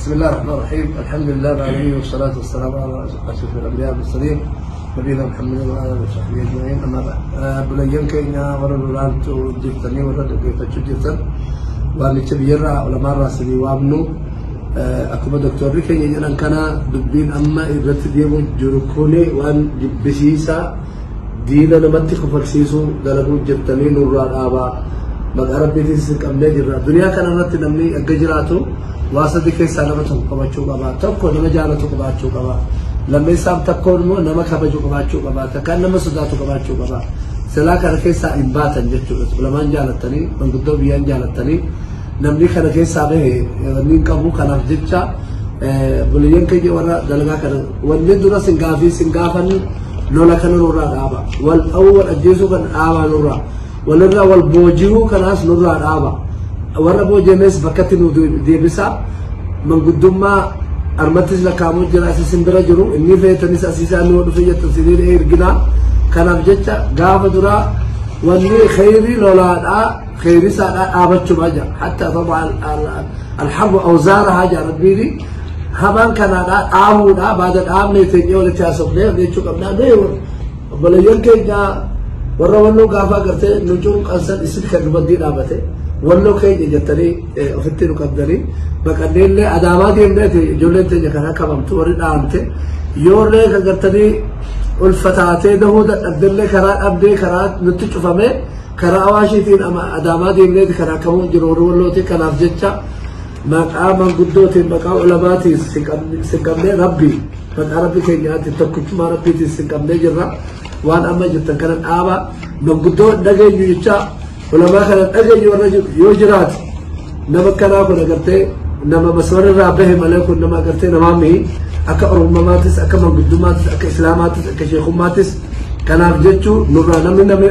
بسم الله الرحمن الرحيم، الحمد لله العالمين، والصلاة والسلام على أشرف الأنبياء والمرسلين، نبينا محمد وعلى آله وصحبه أجمعين، أما بعد. Bulayyan keenya warra lolaantu jirtanii, warra dhaggeeffachuu jirtan, waamicha biyyarraa ulamaarraa isinii waamnu, akkuma doktorri keenya jedhan kana, dubbiin amma irratti deemu jiru kuni waan jibbisiisaa, diina namatti kofalsiisuu dalaguu jirtanii, nurraa dhaabaa. Maqaa Rabbiitiin isin qabnee jirra. Duniyaa kana irratti namni akka jiraatu waa sadi keessaa nama tokko qabachuu qaba. Tokko nama jaalatu qabaachuu qaba. Lammeessaaf takkoon immoo nama kabaju qabaachuu qaba. Takkaan nama sodaatu qabaachuu qaba. Silaa kana keessaa hin baatan jechuudha. Ulamaan jaalattanii, manguddoo biyyaan jaalattanii, namni kana keessaa bahe wanni hin qabu. Kanaaf jecha, bulayyan keenya warra dalagaa kana, wanni dura sin gaafii sin gaafannu, lola kana nurraa dhaaba. Wal dha'uu, wal ajjeesuu kana dhaabaa nurraa. Walirraa wal boojihuu kanaas nurraa dhaaba. Warra booji'ames bakkatti nu deebisa. Manguddummaa armattis lakkaa'amuu jira, asi simbira jiru inni feetanis asiisaa inni dhufe jettan sinii erginaa. Kanaaf jecha, gaafa duraa wanni kheyrii lolaadhaa, kheyrii isaadhaa dhaabachumaa jira. حتى تضع الحرب أوزارها jaa Rabbiini. Hamaan kanaadhaa dhaabuudha. Baada dhaabne teenyee walitti haasofnee jechuu qabnaa. Obboleeyyan keenya warra Walloo gaafa agartee nu cunqansan, isin kan dubartii dhaabate Walloo keenya jettanii ofitti nu qabdanii, baqanneellee Adaamaa deemneeti. Ijoolleen teenya kan qabamtu, warri dhaamte, yoollee kan gartanii ulfataatee dahuu dadhabdellee, karaa dhabdee, karaa nutti cufame, karaa Awaashiitiin Adaamaa deemneeti kan akkamuu jiru warri Wallooti. Kanaaf jecha, maqaa manguddootiin, maqaa ulamaatiin sin qabnee, Rabbi, maqaa Rabbi keenyaatiin, tokkichummaa Rabbiitiin sin qabnee jirra. Waan amma jirtan kana dhaaba. Manguddoo dhageenyu jecha, ulamaa kana dhageenyu warra yoo jiraate, nama akkanaa kun agartee nama masmara irraa bahe malee, kun nama agartee namaa mihi, akka Oromummaattis, akka manguddummaattis, akka Islaamaattis, akka sheekummaattis. Kanaaf jechuu, nurraa namni namni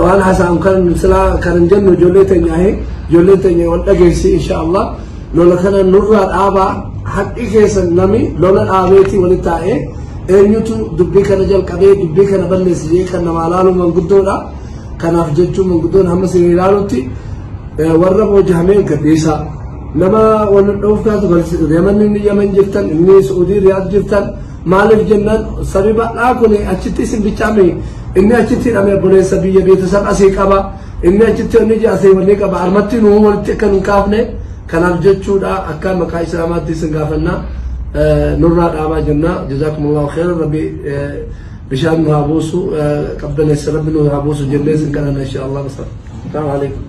waan haasa'an kan silaa kan hin jennu, ijoollee teenya, ijoolleen teenya wal dhageessi, insha Allah. Lola kana nurraa dhaabaa. Haqqi keessan nami lola dhaabeetii walitti taa'ee, eenyutu dubbii kana jalqabee dubbii kana balleessisee kan namaa laalu manguddoodha. Kanaaf jechuun, manguddoon hamma isin ilaalutti warra booji'amee gadhiisa. Nama wal dhoof kaatu Yaman, inni Yaman jirtan, inni Saudii Riyaad jirtan, maaliif jennaan, sabi bal'aa kun achitti isin bichaame. Inni achitti hidhame obboleessa biyya beetasab asii qaba. Inni achitti inni asii wanni qaba. Armatti nuu walitti akka hin kaafne, kanaaf jechuudha, akka maqaa Islaamaatti isin gaafannaa, nurraa dhaabaa jenna. جزاكم الله خيرا. Rabbi bishaan nu haa buusu, qabbaneessa Rabbi nu haa buusu jennee isin kadhanna, insha Allah. السلام عليكم.